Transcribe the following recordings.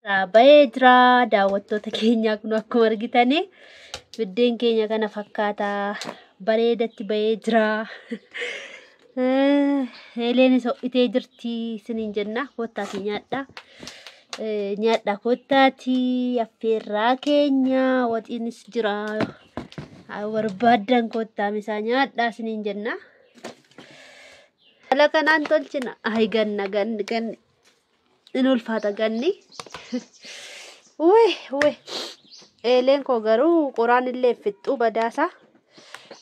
Bahee jira daawwattoota keenyaa kun akkuma argitanii biddeen keenya kana fakkaata bareedatti bahee jira. Eeleenis ho'itee jirti isiniin jenna koottaatii nyaadha. Nyaadha koottaatii affeerraa keenya waxiinis jira. Barbaaddan koottaa misaa nyaadha isiniin jenna. Haala kanaan tolchina. Ay ganna ganni ganni. In ulfaata ganni. Uwe uwe. Eeleen koo garuu qoraan illee fixxuu badaasa.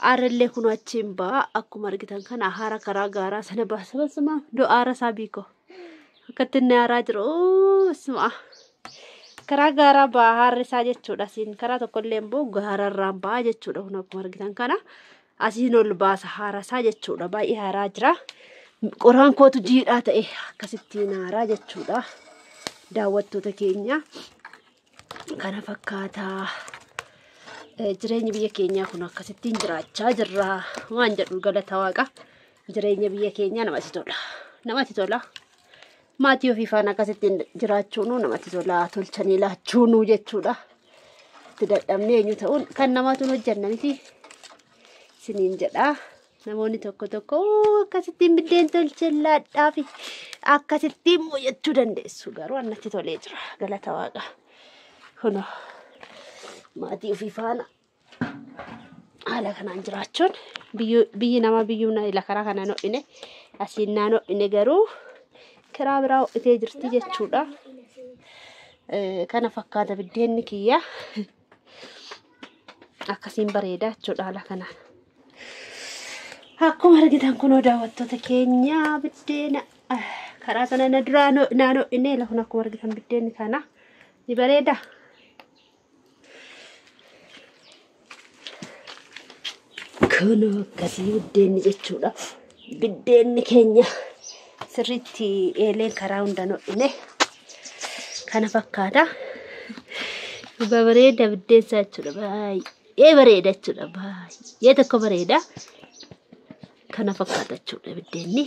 Aarrillee kun achiin ba'a. Akkuma argitan kana haara karaa gaaraa sana baasa basuma. Do aara isaa biiko. Akkatti inni aaraa jiru. Suma. Karaa gaaraa ba'a haarri isaa jechuudha. Asiin karaa tokkollee immoo gaararraan ba'a jechuudha. Kun akkuma argitan kana asiin ol baasa haara isaa jechuudha. Baay'ee haaraa jira. Qoraan kootu jiidhaa ta'e akkasittiin haaraa jechuudha. Daawwattoota keenya kana fakkaataa. Jireenya biyya keenyaa kun akkasittiin jiraachaa jirra. Waan jedhu galata waaqa. Jireenya biyya keenyaa namatti tola. Namatti tola. Maatii ofii faana akkasittiin jiraachuun namatti tola. Tolchanii laachuun jechuudha. Itti dadhabnee eenyu ta'uun kan namaatu hojjanna miti. Isiniin jedha. Namoonni tokko tokko akkasittiin biddeen tolchee laadhaa fi akkasittiin mo'achuu dandeessu. Garuu annatti tolee jira. Galata waaqa. Kunoo maatii ofii faana haala kanaan jiraachuun biyyi namaa biyyuu na ila karaa kanaan ho'ine asiin naan ho'ine garuu karaa biraa ho'itee jirti jechuudha. Kana fakkaata biddeenni kiyya akkasiin bareeda jechuudha haala kanaan. Akkuma argitan kunoo daawwattoota keenya biddeena karaa sana na duraa naan ho'ine lafun akkuma argitan biddeenni kana ni bareeda. Kunoo akkasii biddeenni jechuudha. Biddeenni keenya sirriitti eeleen karaa hundaan ho'ine kana fakkaata. Bareeda biddeensaa jechuudha. Baay'ee bareeda jechuudha. Baay'ee tokko bareeda. Kana fakkaata jechuudha biddeenni.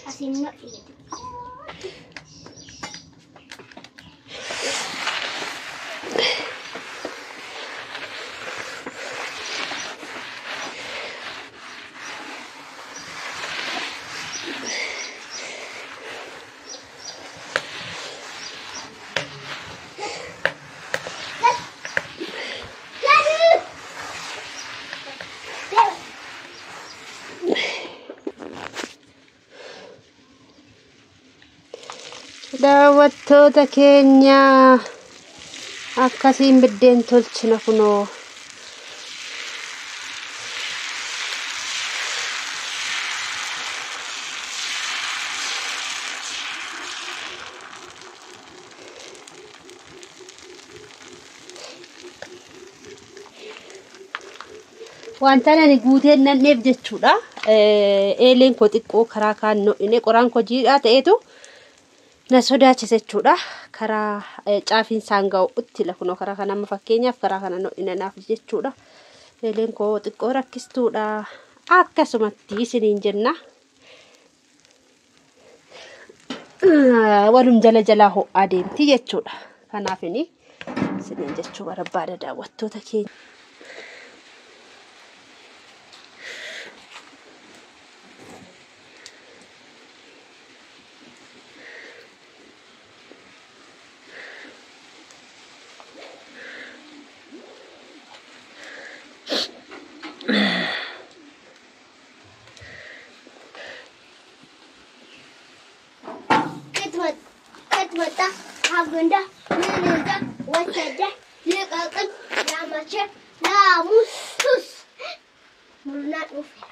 Asiin ho'ine. Daawwattoota keenya akkasiin biddeen tolchina kunoo. Wanta ani guuteen nanneef jechuudha. Eeleen koo xiqqoo karaa kaan ho'ine qoraan koo jiidhaa ta'eetu na sodaachise jechuudha. Karaa caafiin isaan ga'utti lafunoo karaa kana amma fakkeenyaaf karaa kana ho'ina naaf jechuudha. Eeleen koo xiqqoo rakkistuudha. Akkasumatti isiniin jenna. Walum jala jalaa ho'aa deemti jechuudha. Kanaafini isiniin jechuu barbaada daawwattoota keenya. Agunda, Minunda, Wasada, Likakan, Lamacha, Lamus, Mulnat Ufera.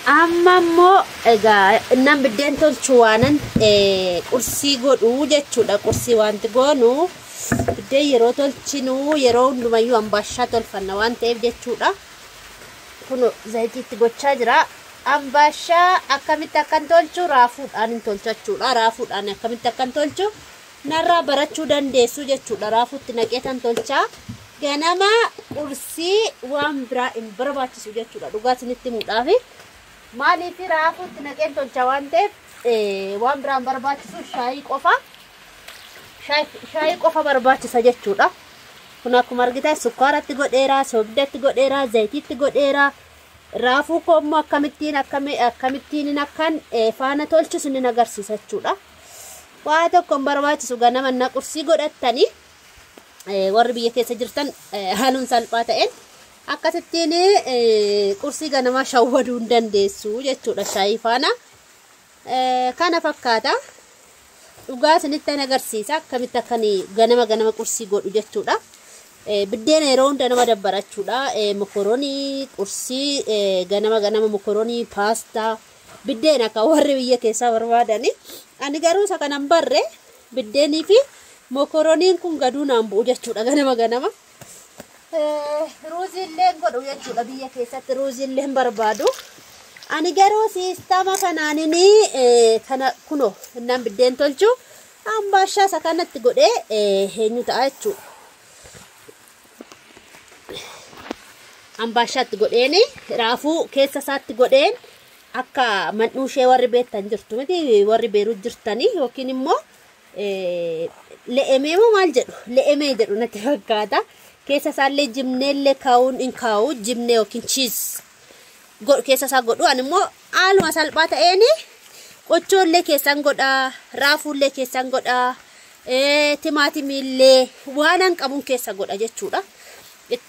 Amma immoo egaa innaan biddeen tolchu waanan qursii godhuu jechuudha. Qursii wanti goonu biddeen yeroo tolchinu yeroo hundumayyuu ambaashaa tolfanna waan ta'eef jechuudha. Kun zayitiitti gochaa jira. Ambaashaa akkamitti akkan tolchu raafuudhaan hin tolchachuudha. Raafuudhaan akkamitti akkan tolchu narraa barachuu dandeessu jechuudha. Raafuutti naqeetan tolchaa. Ganama qursii waan biraa hin barbaachisu jechuudha. Dhugaa isinitti himuudhaafi. Maaliif raafuutti naqeen tolcha waan ta'eef waan biraan barbaachisu shaayii qofa. Shaayii qofa barbaachisa jechuudha. Kun akkuma argitan sukkaaratti godheera, soogidatti godheera, zayitiitti godheera. Raafuu koo immoo akkamittiin akkan faana tolchu sin agarsiisa jechuudha. Waa tokko hin barbaachisu ganama na qursii godhattanii warri biyya keessa jirtan haaluun salphaa ta'een akkasittiin qursii ganamaa shawwaduu hin dandeessu jechuudha shaayii faana. Kana fakkaata. Dhugaa isinitti agarsiisa akkamitti akkan ganama ganama qursii godhu jechuudha. Biddeena yeroo hunda nama dabbarachuudha. Mokoroonii qursii ganama ganama mokoroonii paastaa biddeena kan warri biyya keessaa barbaadani. Ani garuu isa kanan barre biddeenii fi mokorooniin kun gaduu naan bu'u jechuudha ganama ganama. Ruuziillee godhu jechuudha biyya keessatti ruuziillee barbaadu. Ani garuu siistama kanaanin kana kunoo innaan biddeen tolchu ambaashaa isa kanatti godhee eenyu ta'a jechuudha. Ambaashaatti godheen raafuu keessa isaatti godheen akka mandhuushee warri beektan jirtu miti warri beeruu jirtanii yookiin immoo le'emee moo maal jedhu le'emee jedhu natti fakkaata. Keessa isaallee jimneellee kaa'uun hin kaa'u jimnee yookiin chiiz godhu keessa isaa godhu. Ani immoo haaluma salphaa ta'een qochoollee keessan godhaa, raafuullee keessan godhaa, timaatimiillee waan an qabuun keessa godha jechuudha.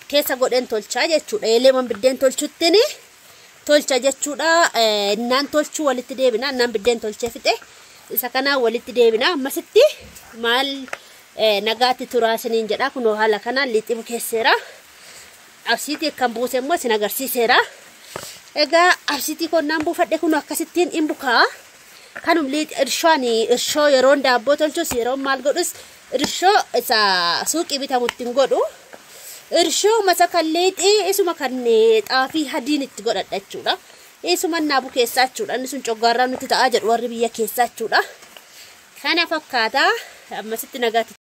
Keessa godheen tolchaa jechuudha. Eleeman biddeen tolchuttiin tolcha jechuudha. Innaan tolchuu walitti deebina. Innaan biddeen tolchee fixe isa kanaan walitti deebina. Ammasitti maal nagaatti turaa isiniin jedha. Kunoo haala kanaan lixii bukeesseera. Absiitii kan buuse immoo isin agarsiiseera. Egaa absiitii konnaan buufadhe kun akkasittiin hin bukaa. Kanum irshoon irshoo yeroon daabboo tolchus yeroon maal godhus irshoo isa suuqii bitamutti hin godhu. Irshoo masa kan lixii isuma kan xaafii hadiin itti godhadha jechuudha. Isuma naa bukeessaa jechuudha. Inni sun coggaarraa nutti ta'aa jedhu warri biyya keessaa jechuudha. Kana fakkaata. Ammasitti nagaatti.